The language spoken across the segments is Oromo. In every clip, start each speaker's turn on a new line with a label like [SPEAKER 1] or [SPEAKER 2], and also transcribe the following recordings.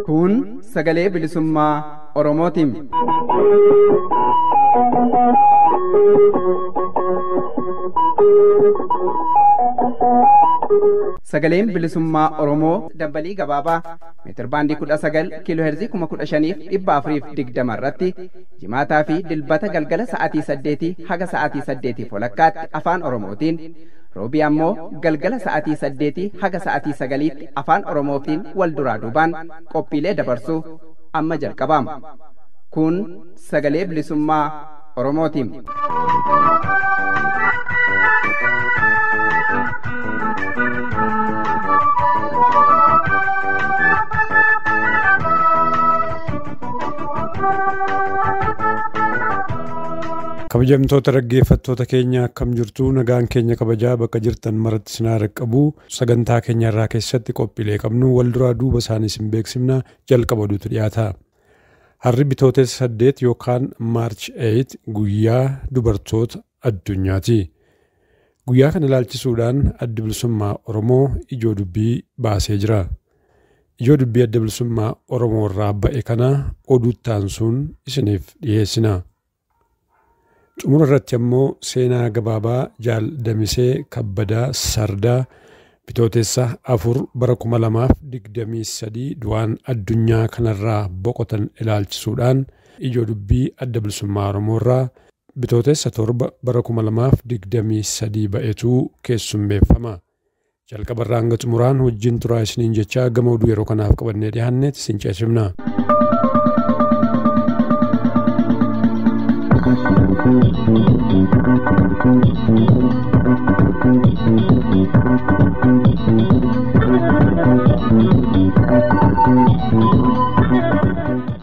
[SPEAKER 1] Kun sagalee bilisummaa Oromootiin. Sagaleen bilisummaa Oromoo dambalii gabaabaa meetirbaandii 19 kiiloo heerzii 15,420 irratti jimaataa fi dilbata galgala sa'aatii 8 haga sa'aatii 8 walakkaatti afaan Oromootiin, roobii ammoo galgala sa'aatii 8 haga sa'aatii 9tti afaan Oromootiin wal duraa duubaan qophiilee dabarsuu amma jalqabama. Kun sagalee bilisummaa Oromootiin.
[SPEAKER 2] Kabajamtoota dhaggeeffattoota keenya, akkam jirtu? Nagaan keenya kabajaa bakka jirtan maratti sinaa qabu. Sagantaa keenya irraa keessatti qophiilee qabnu wal duraa duuba isaanii sin beeksifna. Jalqaba oduutu dhiyaata. Har'i Bitootessa 8 yookaan March 8 guyyaa dubartoota addunyaati. Guyyaa kana ilaalchisuudhaan Addi Bilisummaa Oromoo ijoo dubbii baasee jira. Ijoo dubbii Adda Bilisummaa Oromoo irraa ba'e kana oduutti aansuun isiniif dhiyeessina. Xumura irratti ammoo seenaa gabaabaa Jaal Damisee Kabbadaa Sardaa Bitootessa 4 bara 2023 du'aan addunyaa kanarraa boqotan ilaalchisuudhaan ijoo dubbii Adda Bilisummaa Oromoo irraa Bitootessa 7 bara 2023 ba'etu keessummeeffama. Jalqabarraa hanga xumuraan wajjin turaa isiniin jechaa, gama oduu yeroo kanaaf qabannee dhiyaannetti isin ceesifna.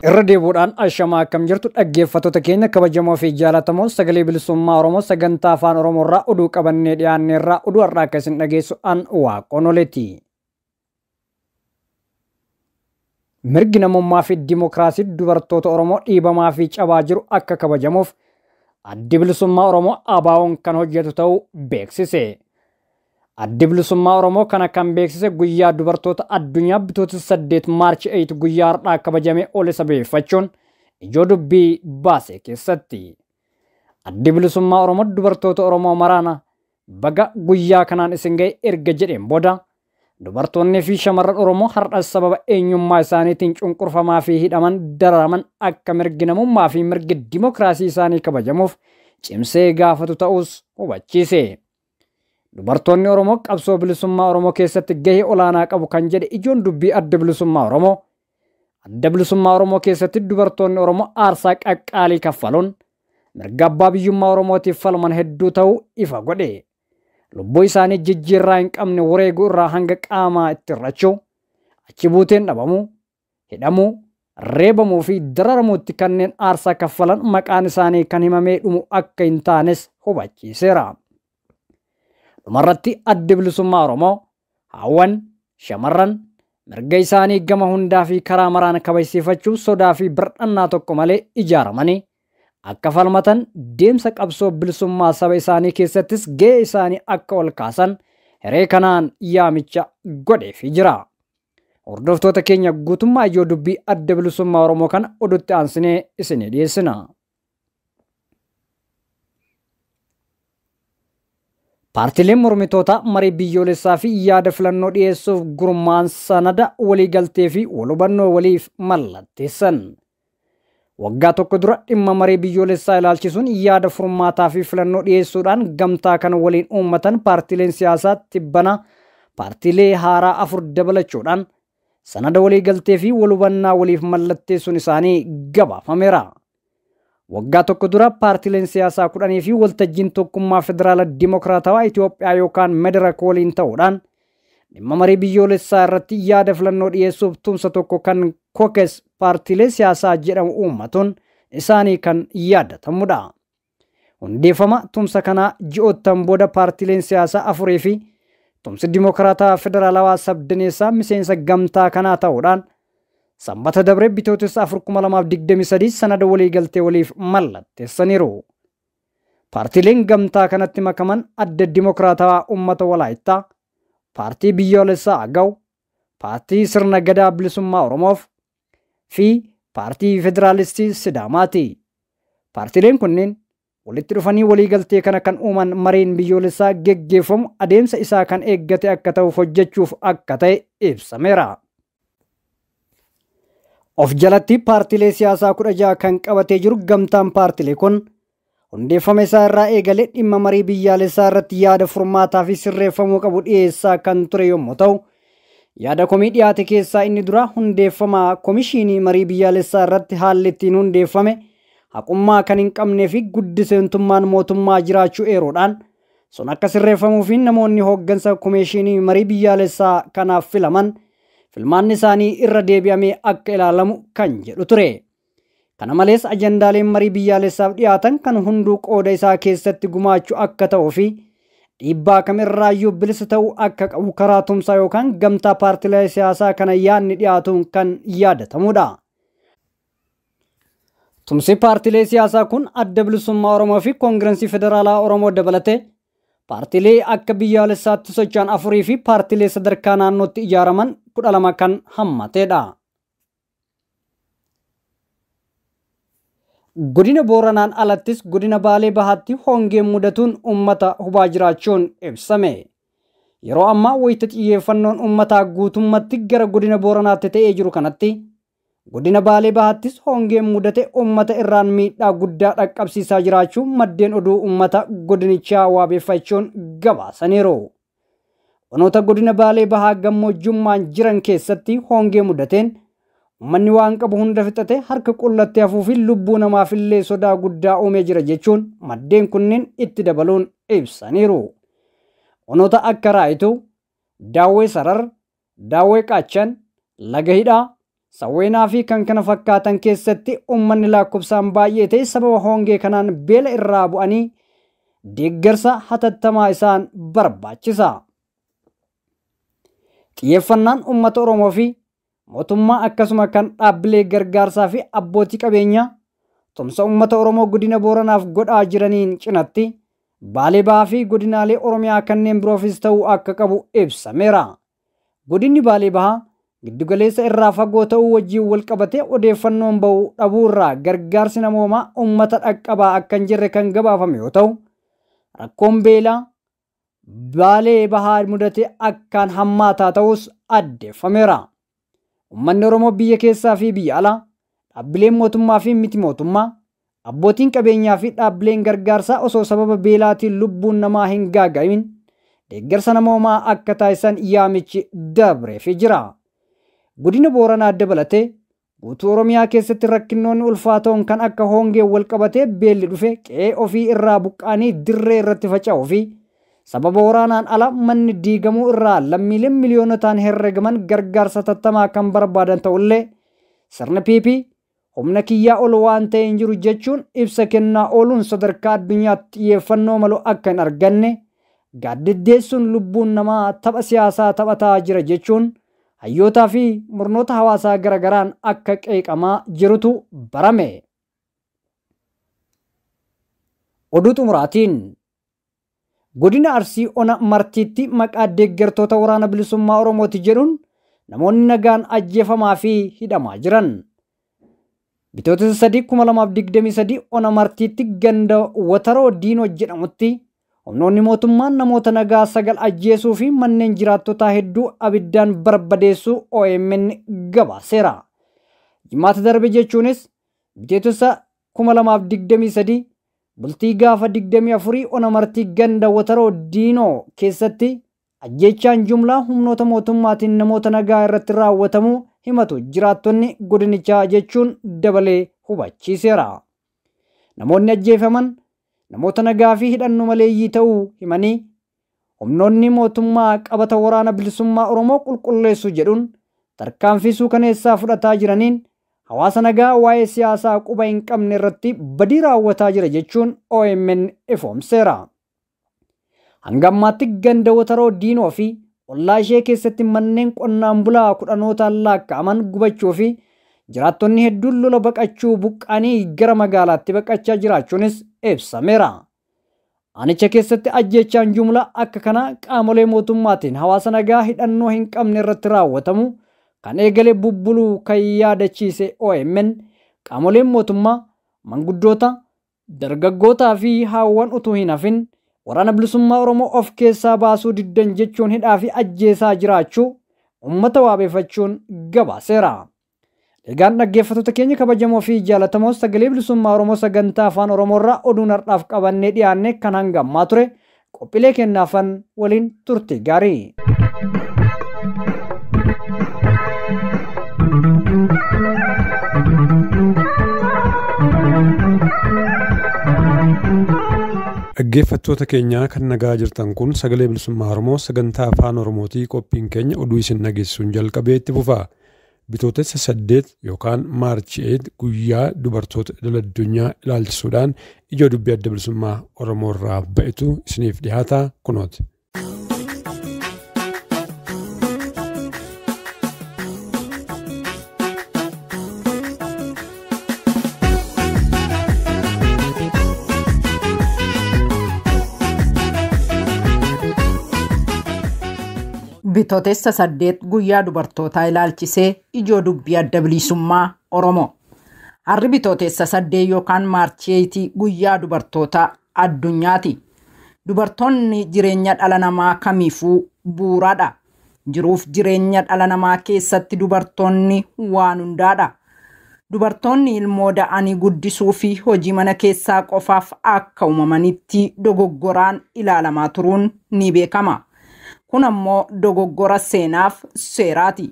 [SPEAKER 3] Irra deebuudhaan ashamaa, akkam jirtu dhaggeeffattoota keenya kabajamoo fi jaalatamoo? Sagalee bilisummaa Oromoo sagantaa afaan Oromoo irraa oduu qabannee dhiyaanne irraa oduu har'aa akka isin dhageessu an Waaqoon Oleeti. Mirgi namummaa fi dimokiraasii dubartoota Oromoo dhiibamaa fi cabaa jiru akka kabajamuuf Addi Bilisummaa Oromoo ABO'n kan hojjetu ta'uu beeksise. Addi Bilisummaa Oromoo kana kan beeksise guyyaa dubartoota addunyaa Bitootessa 8, March 8, guyyaa har'aa kabajamee oole sababeeffachuun ijoo dubbii baase keessatti. Addi Bilisummaa Oromoo dubartoota Oromoo maraana baga guyyaa kanaan isin ga'e erga jedheen booda, dubartoonni fi shamarran Oromoo har'a sababa eenyummaa isaaniitiin cunqurfamaa fi hidhaman, dararaman akka mirgi namummaa fi mirgi dimokiraasii isaanii kabajamuuf cimsee gaafatu ta'us hubachiise. Dubartoonni Oromoo qabsoo bilisummaa Oromoo keessatti gahee olaanaa qabu kan jedhe ijoon dubbii Adda Bilisummaa Oromoo, Adda Bilisummaa Oromoo keessatti dubartoonni Oromoo aarsaa qaqqaalii kaffaluun mirga abbaa biyyummaa Oromootiif falman hedduu ta'uu ifa godhe. Lubbuu isaanii jijjiirraa hin qabne wareeguu irraa hanga qaamaa itti hir'achuu, achi buuteen dhabamuu, hidhamuu, reebamuu fi dararamuutti kanneen aarsaa kaffalan maqaan isaanii kan himamee dhumu akka hin taanes hubachiiseera. Dhumarratti Addi Bilisummaa Oromoo haawwan, shamarran mirga isaanii gama hundaa fi karaa maraan kabajsiifachuuf sodaa fi bir'annaa tokko malee ijaaramanii akka falmatan, deemsa qabsoo bilisummaa saba isaanii keessattis gahee isaanii akka ol kaasan hiree kanaan yaamicha godheefii jira. Hordoftoota keenya, guutummaa ijoo dubbii Adda Bilisummaa Oromoo kana odutti aansinee isinii dhiyeessina. Paartiileen mormitootaa marii biyyoolessaa fi yaada filannoo dhiyeessuuf gurmaan sanada waliigaltee fi wal hubannoo waliif mallatteessan. Waggaa tokko dura dhimma marii biyyoolessaa ilaalchisuun yaada furmaataa fi filannoo dhiyeessuudhaan gamtaa kan waliin uummatan paartiileen siyaasaa tibbana paartiilee haaraa afur dabalachuudhaan sanada waliigaltee fi wal hubannaa waliif mallatteessuun isaanii gabaafameera. Waggaa tokko dura paartiileen siyaasaa 10 fi waltajjiin tokkummaa federaala dimokiraatawaa Itoophiyaa yookaan Mederak waliin ta'uudhaan dhimma marii biyyoolessaa irratti yaada filannoo dhiyeessuuf tumsa tokko kan Kokes paartiilee siyaasaa jedhamu uummatuun isaanii kan yaadatamudha. Hundeeffama tumsa kanaa ji'oottan booda paartiileen siyaasaa afurii fi tumsi dimokiraataa federaalawaa sabdaneessaa miseensa gamtaa kanaa ta'uudhaan Sanbata dabre Bitootessa 4,2023 sanada waliigaltee waliif mallatteessaniiru. Paartiileen gamtaa kanatti makaman Adda Dimokiraatawaa Uummata Walaayittaa, Paartii Biyyoolessaa Agaw, Paartii Sirna Gadaa Bilisummaa Oromoof fi Paartii Federaalistii Sidaamaati. Paartiileen kunneen walitti dhufanii waliigaltee kana kan uuman mariin biyyoolessaa geggeeffamu adeemsa isaa kan eeggate akka ta'uuf hojjechuuf akka ta'e ibsameera. Of jalatti paartiilee siyaasaa 16 kan qabatee jiru gamtaan paartiilee kun hundeeffama isaa irraa eegalee dhimma marii biyyaalessaa irratti yaada furmaataa fi sirreeffamuu qabu dhiyeessaa kan ture yommuu ta'u, yaada komii dhiyaate keessaa inni dura hundeeffama komishinii marii biyyaalessaa irratti haalli ittiin hundeeffame haqummaa kan hin qabnee fi guddiseentummaan mootummaa jiraachuu eeruudhaan sun akka sirreeffamuu fi namoonni hooggansa komishinii marii biyyaalessaa kanaaf filaman filmaanni isaanii irra deebi'amee akka ilaalamu kan jedhu ture. Kana malees ajandaaleen marii biyyaalessaaf dhiyaatan kan hunduu qooda isaa keessatti gumaachuu akka ta'uu fi dhiibbaa kamirraayyuu bilisa ta'uu akka qabu karaa tumsaa yookaan gamtaa paartiilee siyaasaa kana yaadni dhiyaatuun kan yaadatamudha. Tumsi paartiilee siyaasaa kun Adda Bilisummaa Oromoo fi Koongirensii Federaalaa Oromoo dabalatee paartiilee akka biyyaalessaatti socho'an 4 fi paartiilee sadarkaa naannootti ijaaraman 12 kan hammatedha. Godina Booranaan alattis godina Baalee Bahaatti hongeen mudatuun uummata hubaa jiraachuun ibsame. Yeroo ammaa wayita xiyyeeffannoon uummataa guutummatti gara godina Booranaatti ta'ee jiru kanatti godina Baalee Bahaattis hongeen mudate uummata irraan miidhaa guddaa dhaqqabsiisaa jiraachuu maddeen oduu uummata godinichaa waabeeffachuun gabaasaniiru. Onoota godina Baalee Bahaa gammoojjummaan jiran keessatti hongee mudateen uummanni waan qabu hunda fixate harka qullatti hafuu fi lubbuu namaafillee sodaa guddaa uumee jira jechuun maddeen kunneen itti dabaluun ibsaniiru. Onoota akka Raayituu, Daawwee Sarar, Daawwee Qaachan, Laga Hidhaa, Sawweenaa fi kan kana fakkaatan keessatti uummanni lakkoofsaan baay'ee ta'e sababa hongee kanaan beela irraa bu'anii deeggarsa hatattamaa isaan barbaachisa. Xiyyeeffannaan uummata Oromoo fi mootummaa akkasuma kan dhaabbilee gargaarsaa fi abbootii qabeenyaa tumsa uummata Oromoo godina Booranaaf godhaa jiraniin cinatti Baalee Bahaa fi godinaalee Oromiyaa kanneen biroofis ta'uu akka qabu ibsameera. Godinni Baalee Bahaa giddugaleessa irraa fagoo ta'uu wajjin wal qabatee odeeffannoon ba'uu dhabuu irraa gargaarsi namoomaa uummata dhaqqabaa akka hin jirre kan gabaafame yoo ta'u, rakkoon beelaa Baalee Bahaa mudate akkaan hammaataa ta'us addeeffameera. Uummanni Oromoo biyya keessaa fi biyya alaa, dhaabbileen mootummaa fi miti mootummaa, abbootiin qabeenyaa fi dhaabbileen gargaarsaa osoo sababa beelaatiin lubbuun namaa hin gaaga'imin deeggarsa namoomaa akka taasisan yaamichi dabreefii jira. Godina Booranaa dabalatee guutuu Oromiyaa keessatti rakkinnoonni ulfaatoon kan akka hongee wal qabatee beelli dhufe qe'ee ofii irraa buqqaanii dirree irratti faca'uu fi sababa waraanaan ala manni diigamuu irraa lammiileen miliyoonotaan herregaman gargaarsa hatattamaa kan barbaadan ta'ullee sirna PP humna kiyyaa ol waan ta'e hin jiru jechuun ibsa kennaa ooluun sadarkaa addunyaatti xiyyeeffannoo malu akka hin arganne gaaddiddeessuun lubbuun namaa tapha siyaasaa taphataa jira jechuun hayyootaa fi murnoota hawaasaa garagaraan akka qeeqamaa jirutu barame. Oduu xumuraatiin godina Arsii Ona Martiitti maqaa deeggartoota waraana bilisummaa Oromooti jedhuun namoonni nagaan ajjeefamaa fi hidhamaa jiran. Bitootessa 3, 2023 Ona Martiitti ganda Wataroo Diinoo jedhamutti humnoonni mootummaan namoota nagaa 9 ajjeesuu fi manneen jiraattotaa hedduu abiddaan barbadeessuu OMN gabaaseera. Jimaata darbe jechuunis bitootessa 2023 bultii gaafa 24 Ona Martii ganda Wataroo Diinoo keessatti ajjeechaan jumlaa humnoota mootummaatiin namoota nagaa irratti raawwatamuu himatu jiraattonni godinichaa jechuun dabalee hubachiiseera. Namoonni ajjeefaman namoota nagaa fi hidhannoo maleeyyii ta'uu himanii humnoonni mootummaa qabata waraana bilisummaa Oromoo qulqulleessu jedhuun tarkaanfii suukaneessaa fudhataa jiraniin hawaasa nagaa waa'ee siyaasaa quba hin qabne irratti badii raawwataa jira jechuun OMN ifoomseera. Hanga ammaatti ganda Wataroo Diinoo fi ollaa ishee keessatti manneen qonnaan bulaa kudhanootaan lakkaa'aman gubachuu fi jiraattonni hedduun lola baqachuu buqqanii gara magaalaatti baqachaa jiraachuunis ibsameera. Aanicha keessatti ajjeechaan jumlaa akka kanaa qaamolee mootummaatiin hawaasa nagaa hidhannoo hin qabne irratti raawwatamu kan eegale bubbuluu kan yaadachiise OMN qaamoleen mootummaa manguddoota, dargaggootaa fi haawwan utuu hin hafin waraana bilisummaa Oromoo of keessaa baasuu diddan jechuun hidhaa fi ajjeesaa jiraachuu uummata waabeeffachuun gabaaseera. Egaan dhaggeeffattoota keenya kabajamoo fi jaalatamoo sagalee bilisummaa Oromoo sagantaa afaan Oromoo irraa oduun har'aaf qabannee dhiyaanne kan hanga ammaa ture qophiilee kennaafan waliin turte gaarii.
[SPEAKER 2] Dhaggeeffattoota keenya kan nagaa jirtan kun sagalee bilisummaa Oromoo sagantaa afaan Oromootii qophiin keenya oduu isin dhageessisuun jalqabee itti fufa. Bitootessa 8 yookaan Maarchi 8 guyyaa dubartoota idil addunyaa ilaalchisuudhaan ijoo dubbii adda bilisummaa Oromoo irraa ba'etu isiniif dhiyaata kunooti.
[SPEAKER 4] Bitootessa 8 guyyaa dubartootaa ilaalchisee ijoo dubbii adda bilisummaa Oromoo. Harri bitootessa 8 yookaan Maarchi 8 guyyaa dubartoota addunyaati. Dubartoonni jireenya dhala namaa kamiifuu bu'uuraadha. Jiruuf jireenya dhala namaa keessatti dubartoonni waan hundaadha. Dubartoonni ilmoo da'anii guddisuu fi hojii mana keessaa qofaaf akka uumamanitti dogoggoraan ilaalamaa turuun ni beekama. Kun ammoo dogoggora seenaaf seeraati.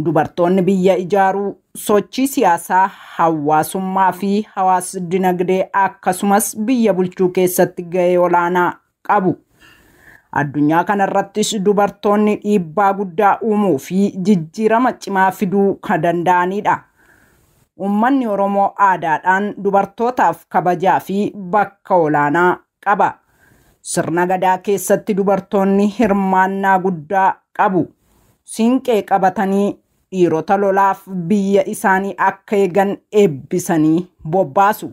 [SPEAKER 4] Dubartoonni biyya ijaaruu, sochii siyaasaa, hawaasummaa fi hawaas-dinagdee akkasumas biyya bulchuu keessatti gahee olaanaa qabu. Addunyaa kanarrattis dubartoonni dhiibbaa guddaa uumuu fi jijjiirama cimaa fiduu kan danda'anidha. Uummanni Oromoo aadaadhaan dubartootaaf kabajaa fi bakka olaanaa qaba. Sirna gadaa keessatti dubartoonni hirmaannaa guddaa qabu. Siinqee qabatanii dhiirota lolaaf biyya isaanii akka eegan eebbisanii bobbaasu.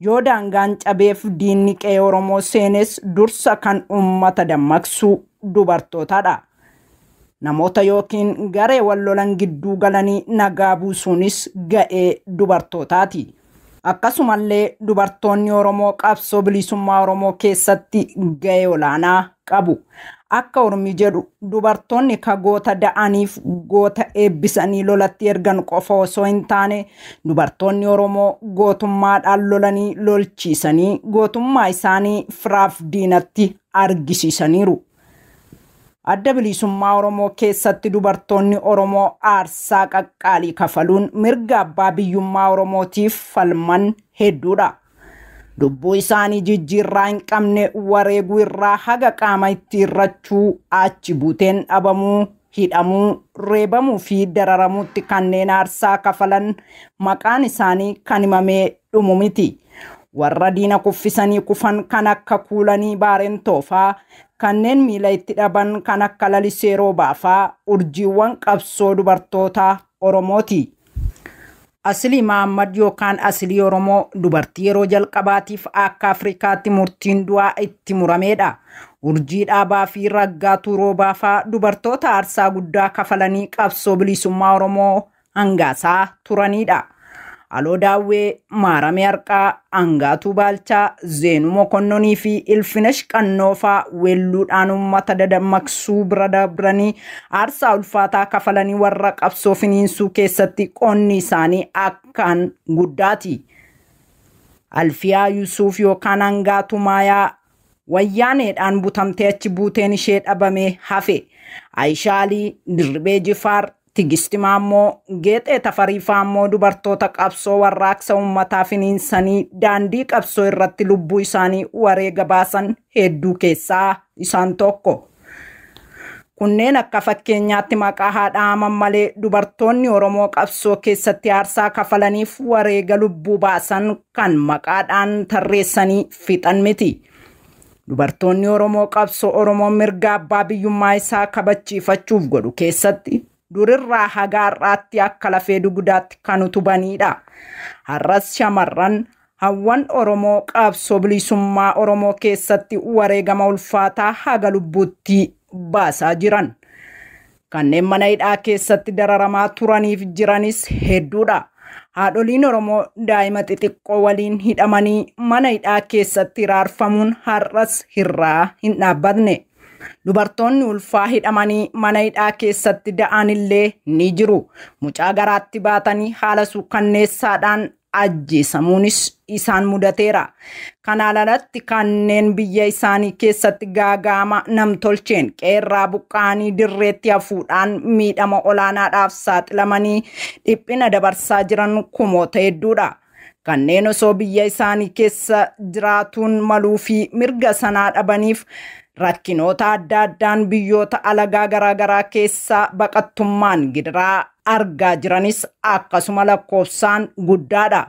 [SPEAKER 4] Yoo daangaan cabeef diinni qe'ee Oromoo seenes dursa kan uummata dammaqsu dubartootadha. Namoota yookiin garee wal lolan gidduu galanii nagaa buusuunis ga'ee dubartootaati. Akkasumallee dubartoonni Oromoo qabsoo bilisummaa Oromoo keessatti ga'ee olaanaa qabu. Akka Ormi jedhu dubartoonni ka goota da'aniif goota eebbisanii lolatti ergan qofa osoo hin taane dubartoonni Oromoo gootummaadhaan lolanii lolchiisanii gootummaa isaanii firaaf diinatti argisiisaniiru. Adda bilisummaa Oromoo keessatti dubartoonni Oromoo aarsaa qaqqaalii kafaluun mirga abbaa biyyummaa Oromootiif falman hedduudha. Lubbuu isaanii jijjiirraa hin qabne wareeguu irraa haga qaama itti irrachuu, achi buuteen dhabamuu, hidhamuu, reebamuu fi dararamuutti kanneen aarsaa kafalan maqaan isaanii kan himamee dhumu miti. Warra diina kuffisanii kufan kan akka Kuulanii Baarentoofaa, kanneen miila itti dhaban kan akka Lalisee Roobaafaa urjiiwwan qabsoo dubartoota Oromooti. Asilii Mahammad yookaan Asilii Oromoo dubartii yeroo jalqabaatiif akka Afrikaatti murtiin du'aa itti muramedha. Urjii Dhaabaa fi Raggaatuu Roobaafaa dubartoota aarsaa guddaa kafalanii qabsoo bilisummaa Oromoo hangaasaa turanidha. Aloo Daawwee, Maaramee Harqaa, Angaatuu Baalchaa, Zeenuu Mokonnonii fi Ilfinesh Qannoofaa weelluudhaan uummata dadammaqsuu bira dabranii aarsaa ulfaataa kafalanii warra qabsoo finiinsuu keessatti qoonni isaanii akkaan guddaati. Alfiyaa Yusuuf yookaan Angaatuu Maayaa wayyaaneedhaan butamtee achi buuteen ishee dhabamee hafe. Aayishaa Alii, Dirribee Jifaar, Tigisti Maammoo, Geexee Tafariifaa immoo dubartoota qabsoo warraaqsa uummataa finiinsanii daandii qabsoo irratti lubbuu isaanii wareega baasan hedduu keessaa isaan tokko. Kunneen akka fakkeenyaatti maqaa haa dhahaman malee dubartoonni Oromoo qabsoo keessatti aarsaa kafalaniif wareega lubbuu baasan kan maqaadhaan tarreessanii fixan miti. Dubartoonni Oromoo qabsoo Oromoo mirga abbaa biyyummaa isaa kabachiifachuuf godhu keessatti durirraa haga har'aatti akka lafee dugdaatti kan utubanidha. Har'as shamarran hawwan Oromoo qabsoo bilisummaa Oromoo keessatti wareegama ulfaataa haga lubbuutti baasaa jiran. Kanneen mana hidhaa keessatti dararamaa turaniif jiranis hedduudha. Haadholiin Oromoo daa'ima xixiqqoo waliin hidhamanii mana hidhaa keessatti hiraarfamuun har'as hirraa hin dhaabbatne. Dubartoonni ulfaa hidhamanii mana hidhaa keessatti da'an illee ni jiru. Mucaa garaatti baatanii haala suukanneessaadhaan ajjeesamuunis isaan mudateera. Kanaan alatti kanneen biyya isaanii keessatti gaagaama namtolcheen qeerraa buqqa'anii dirreetti hafuudhaan miidhama olaanaadhaaf saaxilamanii dhiphina dabarsaa jiran kumoota hedduudha. Kanneen osoo biyya isaanii keessa jiraatuun maluu fi mirga sanaa dhabaniif rakkinoota adda addaan biyyoota alagaa garaagaraa keessaa baqattummaan gidiraa argaa jiranis akkasuma lakkoofsaan guddaadha.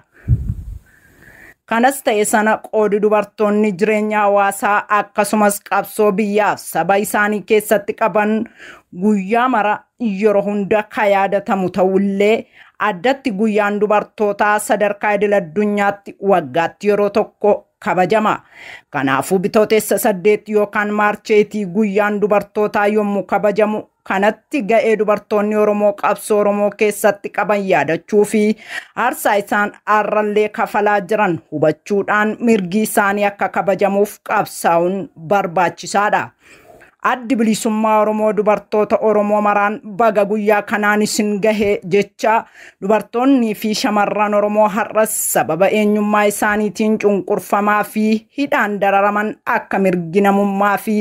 [SPEAKER 4] Kanas ta'e sana qoodi dubartoonni jireenya hawaasaa akkasumas qabsoo biyyaaf saba isaanii keessatti qaban guyyaa mara yeroo hunda kan yaadatamu ta'ullee addatti guyyaan dubartootaa sadarkaa idil addunyaatti waggaatti yeroo tokko kabajama. Kanaafuu bitootessa 8 yookaan maarcheetii guyyaan dubartootaa yommuu kabajamu kanatti ga'ee dubartoonni Oromoo qabsoo Oromoo keessatti qaban yaadachuu fi aarsaa isaan har'allee kafalaa jiran hubachuudhaan mirgi isaanii akka kabajamuuf qabsaa'uun barbaachisaadha. Addi bilisummaa Oromoo dubartoota Oromoo maraan baga guyyaa kanaan isin gahe jecha dubartoonni fi shamarran Oromoo har'as sababa eenyummaa isaaniitiin cunqurfamaa fi hidhaan dararaman akka mirgi namummaa fi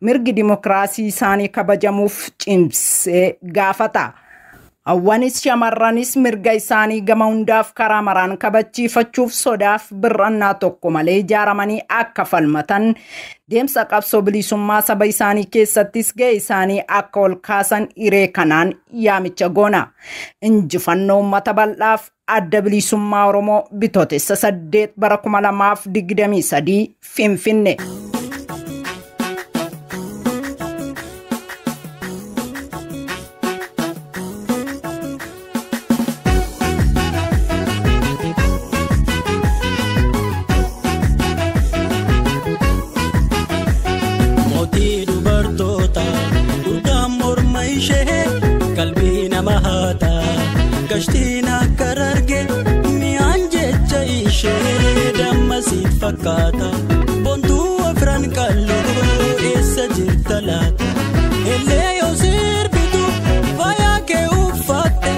[SPEAKER 4] mirgi dimokiraasii isaanii kabajamuuf cimsee gaafata. Hawwanis shamarranis mirga isaanii gama hundaaf karaa maraan kabachiifachuuf sodaaf bir'annaa tokko malee ijaaramanii akka falmatan deemsa qabsoo bilisummaa saba isaanii keessattis ga'ee isaanii akka ol kaasan hiree kanaan yaamicha goona. Injifannoo uummata bal'aaf adda bilisummaa Oromoo bitootessa 8 bara 2023 Finfinne.
[SPEAKER 5] Gashtiin akka arge mi'aan jecha ishee dammasiit fakkaata. Boontuu afran qalloo eessa jirta laata? Ellee yoo sirbitu faayaa kee uffatte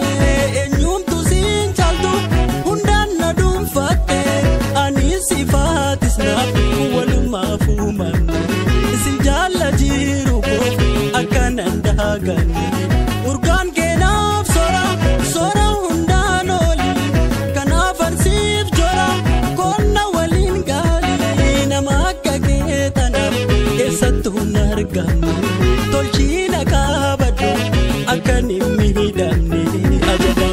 [SPEAKER 5] eenyumtu siin caaltu hundaan na dhuunfatte ani sifaatis naaf walumaaf uumamne isin jaalla jiru koof akkanan daaganne urgaan keenaaf sora. Sora hundaan oli kanaaf ansiif jora qonna waliin gaarii nama akka keetanaaf eessattuu hin argamne tolchiina kaabadhu akka hin miidhamne ajaba.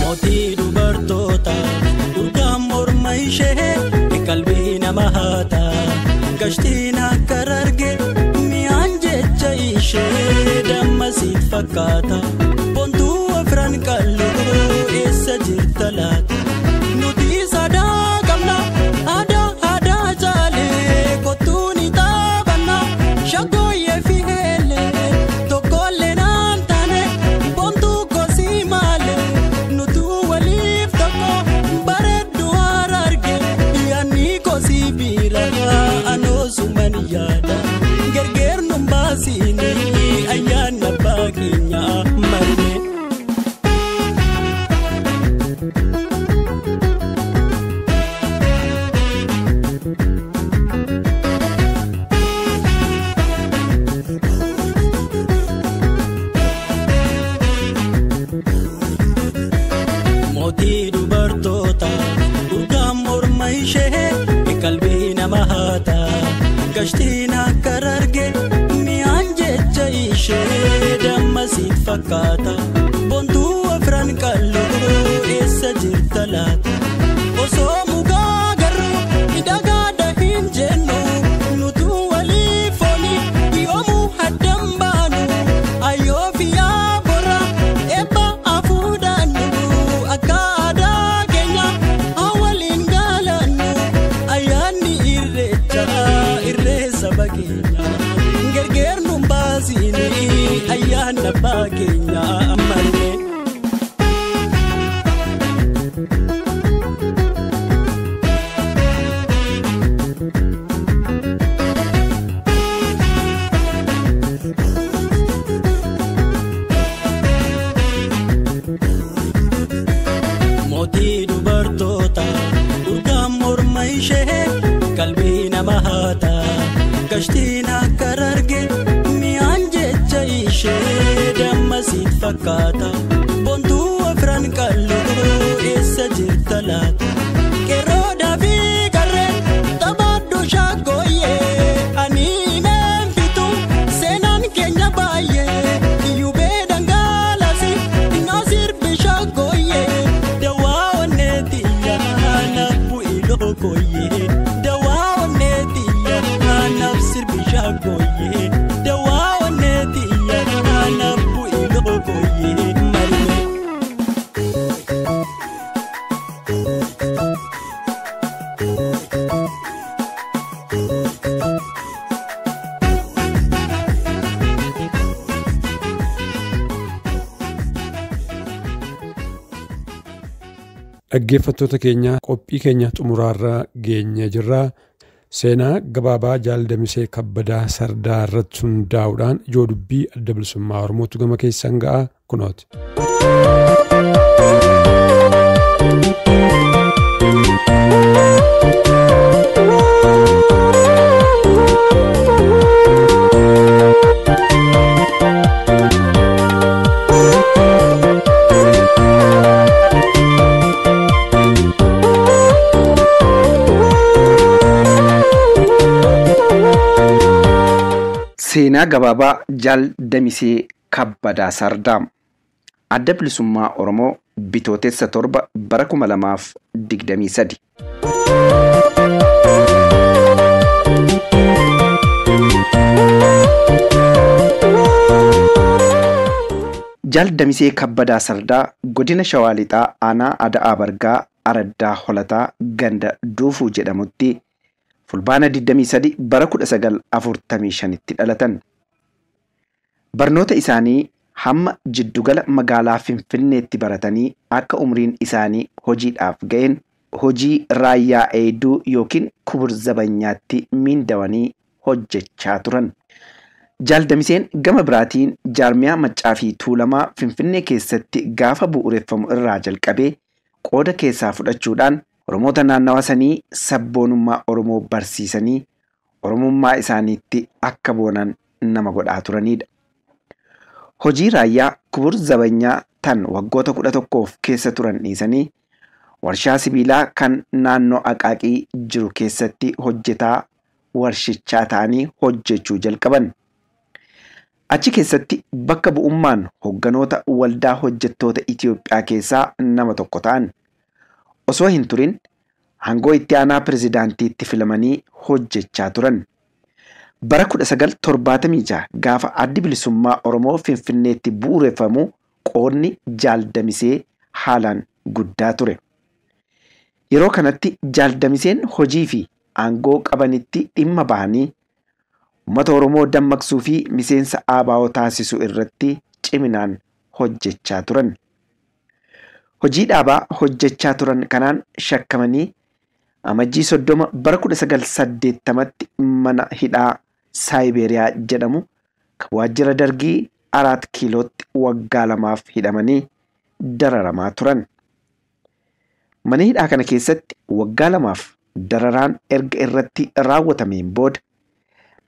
[SPEAKER 5] Mootii dubartoota urgaan morma ishee. Qalbii nama haata gashtiin akka arge mi'aan jecha ishee dammasiit fakkaata. Boontuu afran qalloo eessa jirta laata? Nuti sadaa qabna aadaa aadaa caalee kottuu ni taphanna shaggooyyee fi heellee tokkollee naan taane boontuu kosii maalee nutuu waliif tokko bareedduu haara arge. Anoosuman yaada gargaar nu baasini ayyaana baakenya marne. Mootii dubartoota urgaan morma ishee qalbii nama haata. Gashtiin akka arge mi'aan jecha ishee dammasiit fakkaata. Boontuu afran qalloo eessa jirta laata? Osoo mukaa keenya Gargar nun baasini ayyaana abbaa keenya ammallee. Mootii dubartoota urgaan morma ishee qalbii nama haata gashtiin akka arge mi'aan jecha ishee dammasiit fakkaata bontuu afran qalloo eessa jirta laata qeerroodhaa fi qarreen taphaadhu shaggooyyee ani naan fitu seenaan keenya baay'ee yuubee dhangalasi naasirbi shaggooyyee dawaa onneeti yaana bu'i lookoyyee dawaa onneeti yaana sirbi shaggooyyee dawaa onneeti yaana bu'i lookoyyee malee.
[SPEAKER 2] Dhaggeeffattoota keenya qophii keenya xumuraarra geenye jirra. Seenaa gabaabaa Jaal Damisee Kabbadaa Sardaa irratti hundaa'uudhaan ijoo dubbii adda bilisummaa Oromootu gama keessan ga'a kunooti.
[SPEAKER 1] Seenaa gabaabaa Jaal Damisee Kabbadaa Sardaa. Adda bilisummaa Oromoo bitootessa 7 bara 2023. Jaal Damisee Kabbadaa Sardaa godina Shawaa Lixaa aanaa Ada'aa Bargaa Araddaa Holataa ganda Duufuu jedhamutti fulbaana 23 bara 1945tti dhalatan. Barnoota isaanii hamma jiddugala magaalaa Finfinneetti baratanii akka umriin isaanii hojiidhaaf ga'een hojii raayyaa eegduu yookiin kubur zabanyaatti miindawanii hojjechaa turan. Jaal Damiseen gama biraatiin jaarmiyaa Maccaa fi Tuulamaa Finfinnee keessatti gaafa bu'uureffamu irraa jalqabee qooda keessaa fudhachuudhaan Oromoota naannawa sanii sabboonummaa Oromoo barsiisanii Oromummaa isaaniitti akka boonan nama godhaa turanidha. Hojii raayyaa kubur zabanyaa tan waggoota 11 keessa turan dhiisanii warshaa sibiilaa kan naannoo Aqaaqii jiru keessatti hojjetaa warshichaa ta'anii hojjechuu jalqaban. Achi keessatti bakka bu'ummaan hogganoota waldaa hojjettoota Itoophiyaa keessaa nama tokko ta'an. Osoo hin turin aangoo itti aanaa pirezidaantiitti filamanii hojjechaa turan. Bara 1976 gaafa addi bilisummaa Oromoo Finfinneetti bu'uureffamu qoodni Jaal Damisee haalaan guddaa ture. Yeroo kanatti Jaal Damiseen hojii fi aangoo qabanitti dhimma bahanii uummata Oromoo dammaqsuu fi miseensa ABO taasisuu irratti ciminaan hojjechaa turan. Hojii dhaabaa hojjechaa turan kanaan shakkamanii amajjii 30 bara 1980tti mana hidhaa Saayiberiyaa jedhamu kan waajjira dargii 4 kiilootti waggaa 2 hidhamanii dararamaa turan. Mana hidhaa kana keessatti waggaa 2 dararaan erga irratti raawwatameen booda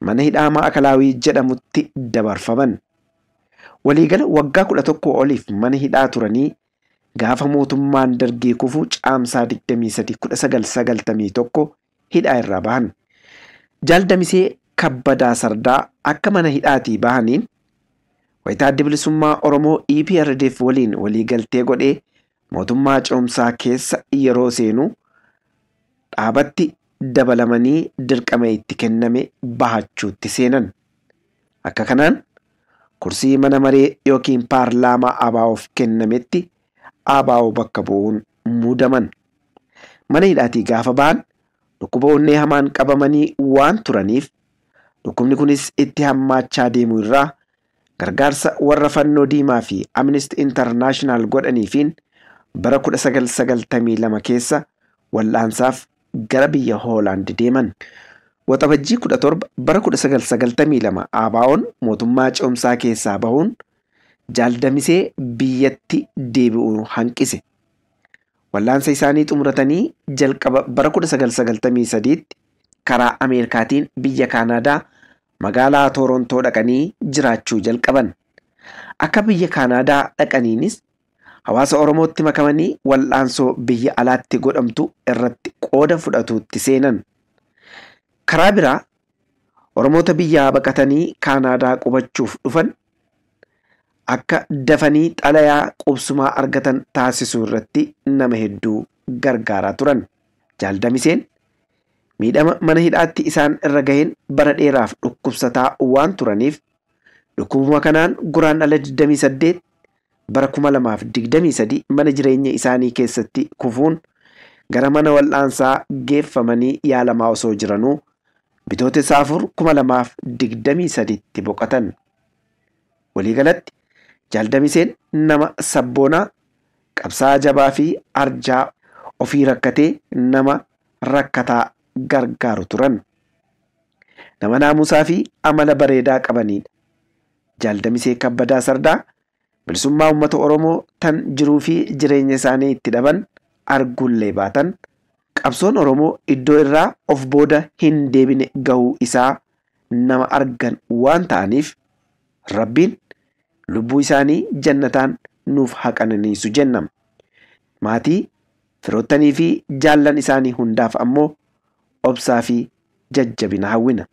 [SPEAKER 1] mana hidhaa Maakalaawii jedhamutti dabarfaman. Waliigala waggaa 11 oliif mana hidhaa turanii gaafa mootummaan dargii kufuu caamsaa 23 1991 hidhaa irraa bahan. Jaal Damisee Kabbadaa Sardaa akka mana hidhaatii bahaniin wayitaa adda bilisummaa Oromoo EPRDF waliin waliigaltee godhee mootummaa ce'umsaa keessa yeroo seenu dhaabatti dabalamanii dirqama itti kenname bahachuutti seenan. Akka kanaan kursii mana maree yookiin paarlaamaa ABO'f kennametti ABO bakka bu'uun muudaman. Mana hidhaatii gaafa ba'an dhukkuba onnee hamaan qabamanii waan turaniif
[SPEAKER 6] Dhukkubni kunis itti hammaachaa deemuu irraa gargaarsa warra fannoo diimaa fi Amnesty International godhaniifiin bara 1992 keessa wal'aansaaf gara biyya Hoolaand deeman. Waxabajjii 17 bara 1992 ABO'n mootummaa ce'umsaa keessaa bahuun Jaal Damisee biyyatti deebi'uu hanqise. Wal'aansa isaanii xumuratanii jalqaba bara 1993 karaa Ameerikaatiin biyya Kaanaadaa magaalaa Toorontoo dhaqanii jiraachuu jalqaban. Akka biyya Kaanaadaa dhaqaniinis hawaasa Oromootti makamanii wal'aansoo biyya alaatti godhamtu irratti qooda fudhatuutti seenan. Karaa biraa Oromoota biyyaa baqatanii Kaanaadaa qubachuuf dhufan akka dafanii xalayaa qubsumaa argatan taasisuu irratti nama hedduu gargaaraa turan. Jaal Damiseen miidhama mana hidhaatti isaan irra gaheen bara dheeraaf dhukkubsataa waan turaniif dhukkubuma kanaan guraandhala 28 bara 2023 mana jireenya isaanii keessatti kufuun gara mana wal'aansaa geeffamanii yaalamaa osoo jiranuu bitootessa 4 2023 boqotan. Waliigalatti Jaal Damiseen nama sabboonaa qabsaa jabaa fi arjaa ofii rakkatee nama rakkataa gargaaru turan. Nama naamusaa fi amala bareedaa qabanidha. Jaal Damisee Kabbadaa Sardaa bilisummaa uummata Oromoo tan jiruu fi jireenya isaanii itti dhaban argullee baatan qabsoon Oromoo iddoo irraa of booda hin deebine gahuu isaa nama argan waan ta'aniif Rabbiin lubbuu isaanii jannataan nuuf haqananiisu jennam. Maatii firoottanii fi jaallan isaanii hundaaf ammoo obsaa fi jajjabina hawwina.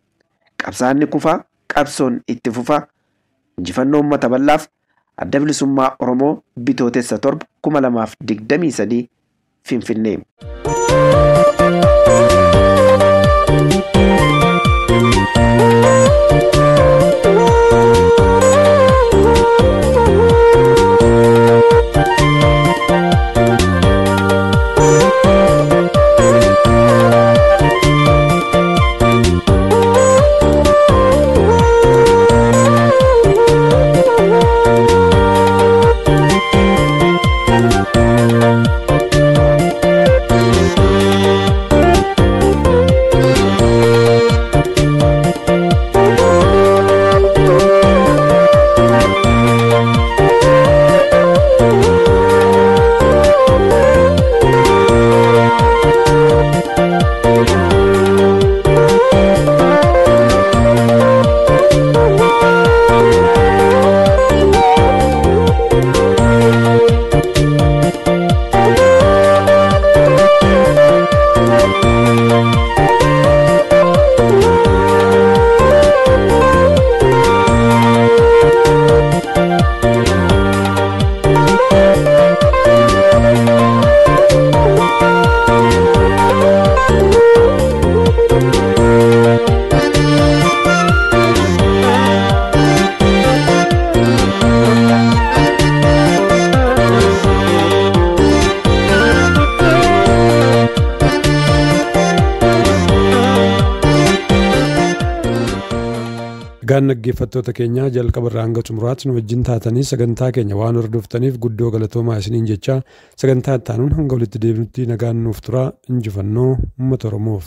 [SPEAKER 6] Qabsaanni kufaa, qabsoon itti fufaa. Injifannoo uummata bal'aaf Adda Bilisummaa Oromoo bitootessa 7 2023 Finfinnee.
[SPEAKER 2] Egaan dhaggeeffattoota keenyaa jalqaba irraa hanga xumuraatti nu wajjin taatanii sagantaa keenya waan hordoftaniif guddoo galatoomaa isiniin jechaa sagantaa itti aanuun hanga walitti deebinutti nagaan nuuf turaa. Injifannoo uummata Oromoof.